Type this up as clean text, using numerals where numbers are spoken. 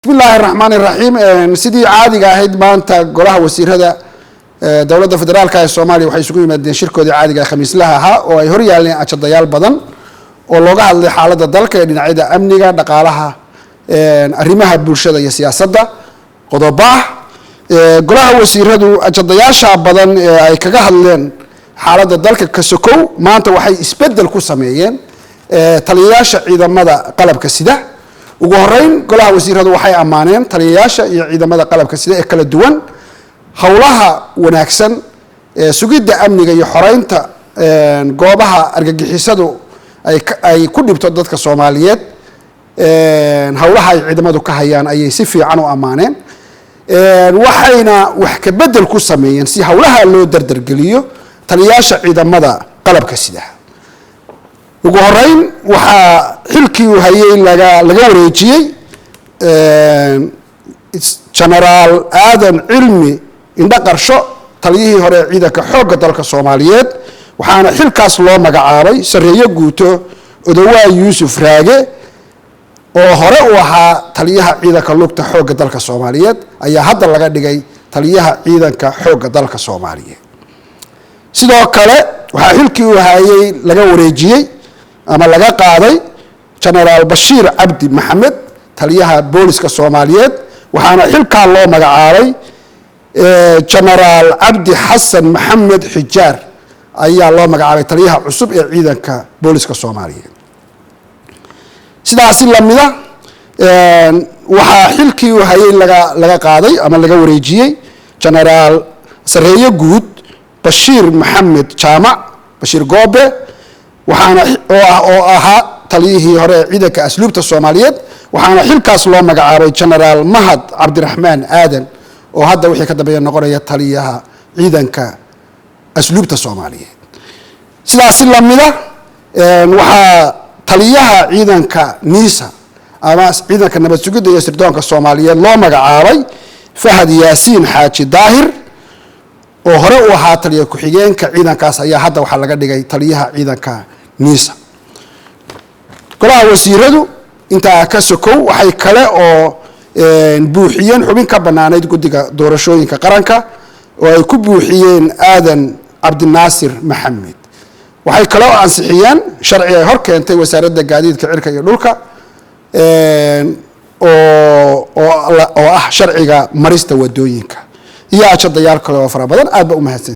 Bismillahi raxmaan iraxiim. Sidii caadiga ahayd, maanta golaha wasiirada dowladda federaalka ee Soomaaliya waxay isugu yimaadeen shirkoodii caadiga khamiislaha ahaa, oo ay hor yaaleen ajadayaal badan oo looga hadlay xaaladda dalka ee dhinacyada amniga, dhaqaalaha, arrimaha bulshada iyo siyaasadda. Qodobo ah golaha wasiiradu ajadayaasha badan ee ay kaga hadleen xaaladda dalka kasokow, maanta waxay isbeddel ku sameeyeen taliyayaasha ciidamada qalabka sida. Ugu horeyn, golaha wasiiradu waxay ammaaneen taliyayaasha iyo ciidamada qalabka sida ee kala duwan howlaha wanaagsan ee sugidda amniga iyo xoreynta goobaha argagixisadu ay ku dhibto dadka Soomaaliyeed. Howlaha ay ciidamadu ka hayaan ayay si fiican u ammaaneen, waxayna wax ka bedel ku sameeyeen si howlaha loo dardargeliyo taliyayaasha ciidamada qalabka sida. Ugu horeyn, waxaa xilkii uu hayay laga wareejiyey Genaraal Aadan Cilmi Indho Qarsho, taliyihii hore ee ciidanka xoogga dalka Soomaaliyeed, waxaana xilkaas loo magacaabay Sarreeye Guuto Odowaa Yuusuf Raage, oo hore u ahaa taliyaha ciidanka lugta xoogga dalka Soomaaliyeed, ayaa hadda laga dhigay taliyaha ciidanka xoogga dalka Soomaaliyeed. Sidoo kale, waxaa xilkii uu hayay laga wareejiyey ama laga qaaday Genaraal Bashiir Cabdi Maxamed, taliyaha booliska Soomaaliyeed, waxaana xilkaa loo magacaabay Genaraal Cabdi Xasan Maxamed Xijaar ayaa loo magacaabay taliyaha cusub ee ciidanka booliska Soomaaliyeed. Sidaasi lamida, waxaa xilkii uu hayay laga qaaday ama laga wareejiyey Genaraal Sareeye Guud Bashiir Maxamed Jaamac Bashiir Goobe, waxaana oo ahaa taliyihii hore ee ciidanka asluubta Soomaaliyeed, waxaana xilkaas loo magacaabay Genaraal Mahad Cabdiraxmaan Aadan, oo hadda wixii ka dambeeya noqonaya taliyaha ciidanka asluubta Soomaaliyeed. Sidaasi lamida, waxaa taliyaha ciidanka NISA ama ciidanka nabad sugidda iyo sirdoonka Soomaaliyeed loo magacaabay Fahad Yaasiin Xaaji Daahir, oo hore u ahaa taliya ku-xigeenka ciidankaas, ayaa hadda waxaa laga dhigay taliyaha ciidanka NISA. Golaha wasiiradu intaa ka sokow waxay kale oo buuxiyeen xubin ka bannaanayd guddiga doorashooyinka qaranka, oo ay ku buuxiyeen Aadan Cabdinaasir Maxamed. Waxay kale oo ansixiyeen sharci ay hor keentay Wasaaradda Gaadiidka Cirka iyo Dhulka, oo ah sharciga marista wadooyinka, iyo ajadayaal kale oo fara badan. Aad ba u mahadsan.